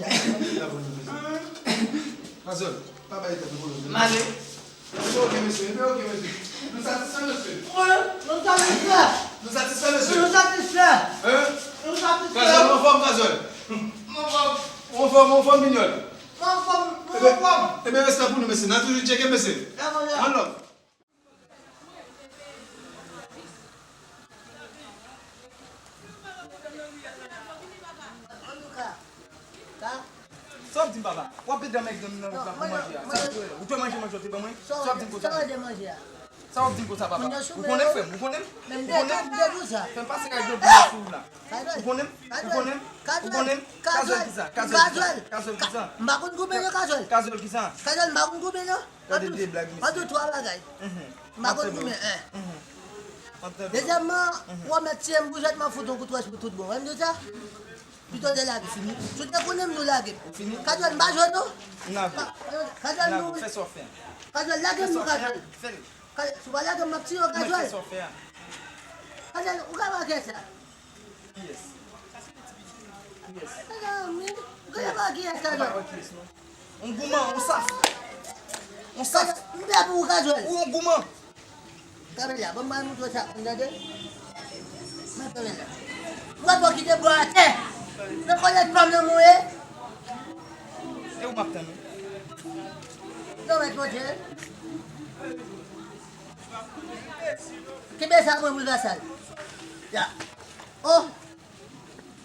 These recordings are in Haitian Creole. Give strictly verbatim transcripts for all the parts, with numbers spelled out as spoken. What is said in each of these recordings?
tèt la. Kazòl, pa bay tèt nou pwoblèm. M ale. Li oke, mesye, li oke, mesye. Nou satisfè, mesye. Wi, nou satisfè. Nou satisfè, mesye. Nou satisfè. Hein? Nou satisfè. Kazòl, ou anfòm, Kazòl? M anfòm. Ou anfòm, ou anfòm, Minyòl? M anfòm, m anfòm. Ebyen, respè pou nou, mesye. N a toujou tcheke, mesye. One love. Sa w ap di m, papa? W ap pede anmède m nan wout la pou manje a. Sa w ap di w la? Ou te manje manje w te ban mwen? Sa w ap di m konsa? Sa w ap di m konsa, papa? Ou konnen, frè m, ou konnen m? Ou konnen m? Fè m pase kay dlo pou mwen sou ou la. Ou konnen m? Ou konnen m? Ou konnen m? Kazòl ki sa? Kazòl ki sa? Kazòl ki sa? M pa konn koupe non, Kazòl. Kazòl ki sa? Kazòl, m pa konn koupe non. Gade de blag, mesye. An tou twa bagay. M pa konn koupe, en. Dezyèmman, ou mèt tiye m pou jwèt, m ap fout yon kout wòch pou tout bon. Wè m di w sa? Pito w te lage. Fini. Si w te konnen m, nou lage m. Fini. Kazòl, m pa jwe non. N a jwe. Kazòl, nou. Fè sa w fè a. Kazòl, lage m non, Kazòl. Fè l. Kazòl, si w pa lage m, m ap tiye w, Kazòl. Fè sa w fè a. Kajwèl, ou ka pa kè sa? Kiyès? Kiyès? Kajwèl, ou ka pa kiyès, Kajwèl? Ou pa wè kiyès, non? On gouman, on saf. On saf. Kajwèl, m pè pou ou, Kajwèl. Ou on gouman. Kanpe la, ban m al montre w sa, ou tande? Mwen kanpe la. Mwen pou kite bò atè. Rekonèt pa m nan mwen ye. E ou m ap tann, wi. Non, mèt Bondye. Kenbe sa mwen pou l pa sal. Ya. Oh!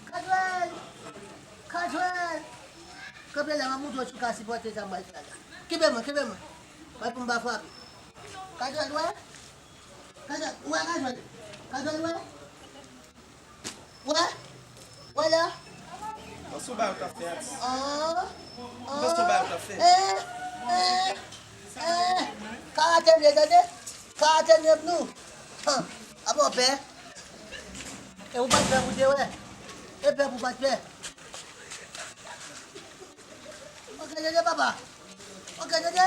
Kajwèl! Kajwèl! Kanpe la, m ap montre w si w ka sipòte sa m pral fè la. Kenbe mwen, kenbe mwen. Mwen pou m pa frape. Kajwèl, wè? Kajwèl, wè, Kajwèl? Kajwèl, wè? Wè? Wè la? Panse w bagay ou t ap fè, Atis. Ah, panse w bagay ou t ap fè. Eh, eh, eh. Karatè m ye, tande? Karatè m ye pou nou. Hum. Apa w pè? E ou pa t pè pou te wè. E pè pou pa t pè. Ok, tande, papa. Ok, tande.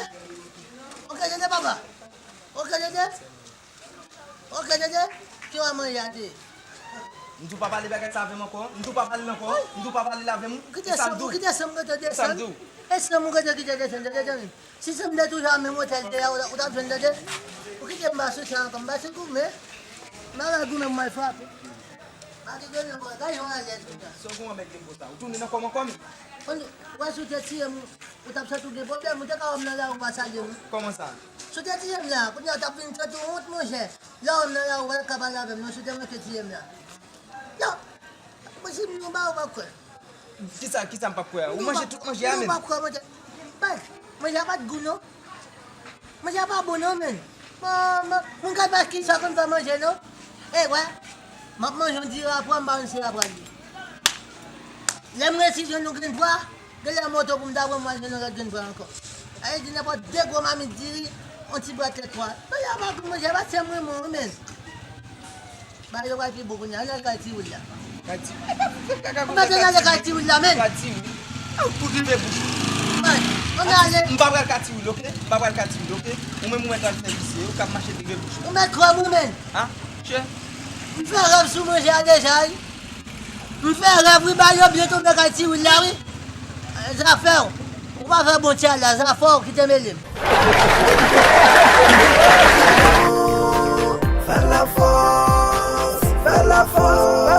Ok, tande, papa. Ok, tande. Ok, tande. Ki wè manje a te ye? M di w pa pale bagay sa avè m ankò. M di w pa pale l ankò. M di w pa pale l avè m. Ou kite san, ou kite san m rete desann. E san m ou rete kite desann, tande, tande. Si se m te toujou a menm otèl te a, ou t ap jwenn, tande. Ou kite m pa sou sa ankò, m pa sou goumen. M pa goumen, m al frape. Pa gen goumen, gade yon alèz kounya. Sa w gen anmèt gen pou sa? Ou tounen nan kò m ankò, men. Ou wè si w te tiye m, ou t ap santi w gen pwoblèm, ou te ka wè m nan lari, ou pa salye m. Kòman sa? Si w te tiye m la, kounya w t ap vin santi w wont, monchè. Lè w wè m nan lari, ou pa t ka pale avè m, non, si w te manke tiye m la. Yo, mwen si m yon ba ou pa kwè. Kisa, kisa m p ap kwè a? Ou manje tout manje a menm. Ou pa kwè manje. Bay, manje a pa t gou non. Manje a pa bon non, men. Manman, moun ka pa ki sa konn fè manje non. E wè, m ap manje yon diri a pwa, m pa konn si a pwa li. Lè m resi jwenn yon grenn pwa, genlè moto pou m ta pran m al jwenn yon lòt grenn pwa ankò. Sa vle di nenpòt de gwo mamit diri, yon ti bwat tèt pwa. Manje a pa bon, manje a pa sèm mwen, mwen, men. Bagay yo pral pi bon kounye a. Ann al kay Tiwoul la. Kay Tiwoul? Ou mèt ann ale kay Tiwoul la, men. Kay Tiwoul? A, ou tou rive bouch ou. Ann ale. M pa pral kay Tiwoul, oke? M pa pral kay Tiwoul, oke? Ou menm ou mèt al fè visye, ou k ap mache rive bouch ou. Ou mèt kwè m, wi, men. A, chè. M fè rèv sou manje a deja, wi. M fè rèv, wi, bagay yo byen tonbe kay Tiwoul la, wi. Zafè w. Ou pa fè bon tchè la, zafè w ki te mele m. Fè lafòs, fè lafòs.